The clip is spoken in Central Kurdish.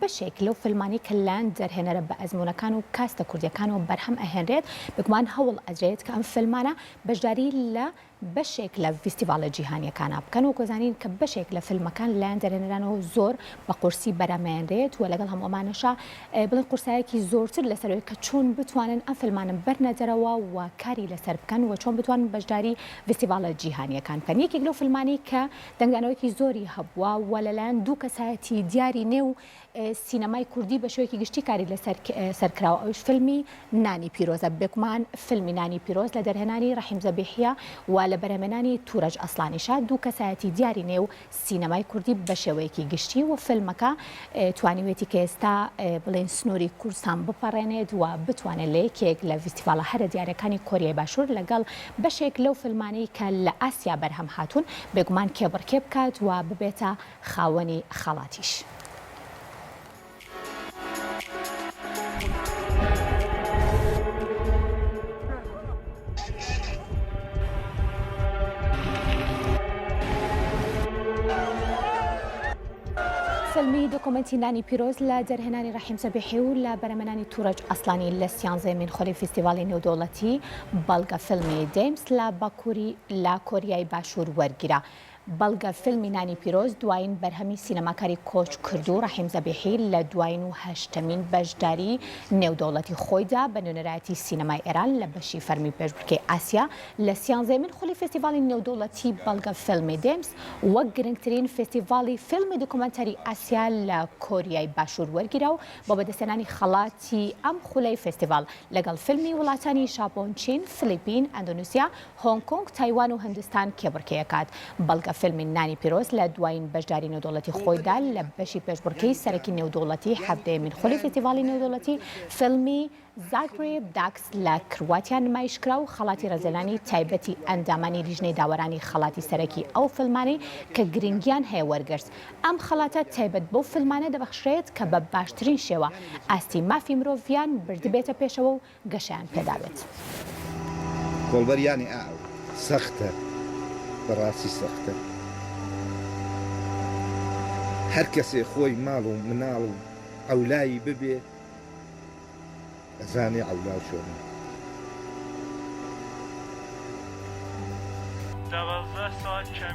بەشێک لەو فیلمانەی کە لەلایەن دەرهێنەرە بەئەزموونەکان و کاستە کوردیەکانەوە بەرهەم ئەهێنرێت، بێگومان هەوڵ ئەدرێت کە ئەم فیلمانە بەشداری لە بەشێک لە ڤیستیڤاڵە جیهانیەکانا بکەن، وەکو ئەزانین کە بەشێک لە فیلمەکان لەلایەن دەرهێنەرانەوە زۆر بە قورسی بەرهەمئەهێنرێت و لەگەڵ هەموو ئەمانەشا بڵێن قورسایەکی زۆرتر لەسەرەوەی کە چۆن بتوانن ئەم فیلمانە بەرنە دەرەوە و کاری لەسەر بکەن و چۆن بتوانن بەشداری ڤیستیڤاڵە جیهانیەکان بکەن. یەکێک لەو فیلمانەی کە دەنگدانەوەیەکی زۆری هەبووە و لەلایەن دوو کەسایەتی دیاری نێو سینەمای کوردی بە شێوەیەکی گشتی کاری لەسەر سەر کراوە ئەویش فیلمی نانی پیرۆزە بێگومان فیلمی نانی پیرۆز لە دەرهێنانی ڕەحیم زەبیحیە و لە بەرهەمێنانی تورەج ئەسڵانیشە دوو کەسایەتی دیاری نێو سینەمای کوردی بە شێوەیەکی گشتی و فیلمەکە توانیوێتی کە ئێستا بڵێین سنووری کوردستان بپەڕێنێت و بتوانێت لە یەکێک لە ڤیستیڤاڵە هەرە دیارەکانی کۆریای باشوور لەگەڵ بەشێک لەو فیلمانەی کە لە ئاسیا بەرهەم هاتوون بێگومان کێبڕکێ بکات و ببێتە خاوەنی خەڵاتیش. فیلمی دۆکۆمێنتی نانی پیرۆز لە دەرهێنانی ڕەحیم زەبیحی و لە بەرهەمهێنانی تورەج ئەسڵانی لە سیانزەیەمین خولی فیستیڤاڵی نێودەوڵەتی بەڵگە فیلمی دێمس لە باکووری لە کۆریای باشوور وەرگیرا. بەڵگە فیلمی نانی پیرۆز دوایین بەرهەمی سینەماکاری کۆچکردوو ڕەحیم زەبیحی لە دوایین و هەشتەمین بەشداریی نێودەوڵەتی خۆیدا بە نوێنەرایەتی سینەمای ئێران لە بەشی فەرمی پێشبڕکێی ئاسیا لە سیانزەیەمین خولی فێستیڤاڵی نێودەوڵەتی بەڵگە فیلمی دێمس وەک گرنگترین فێستیڤاڵی فیلمی دۆکۆمێنتاری ئاسیا لە کۆریای باشوور وەرگیرا و بۆ بەدەستهێنانی خەڵاتی ئەم خولەی فێستیڤاڵ لەگەڵ فیلمی وڵاتانی ژاپۆن، چین، فلیپین، ئەندۆنیسیا، هۆنگ کۆنگ، تایوان و هندستان کێبڕکێ ئەکات. بەڵگە فیلمی نانی پیرۆز لە دوایین بەشداری نێودەوڵەتی خۆیدا لە بەشی پێشبڕکێی سەرەکی نێودەوڵەتی حەڤدەیەمین خولی فێستیڤاڵی نێودەوڵەتی فیلمی زاگرێب داکس لە کرواتیا نمایشکرا و خەڵاتی ڕێزلێنانی تایبەتی ئەندامانی لیژنەی داوەرانی خەڵاتی سەرەکی ئەو فیلمانەی کە گرنگیان هەیە وەرگرت. ئەم خەڵاتە تایبەت بەو فیلمانە دەبەخشرێت کە بە باشترین شێوە ئاستی مافی مرۆڤیان بردبێتە پێشەوە و گەشەیان پێدابێت. کۆڵبەر یانی ئا سەختە بەڕاستی سەختە هەر کەسێ خۆی ماڵ و مناڵ و عەولایی ببێ ئەزانێ عەولا چۆنە. 12 ساعت کمی.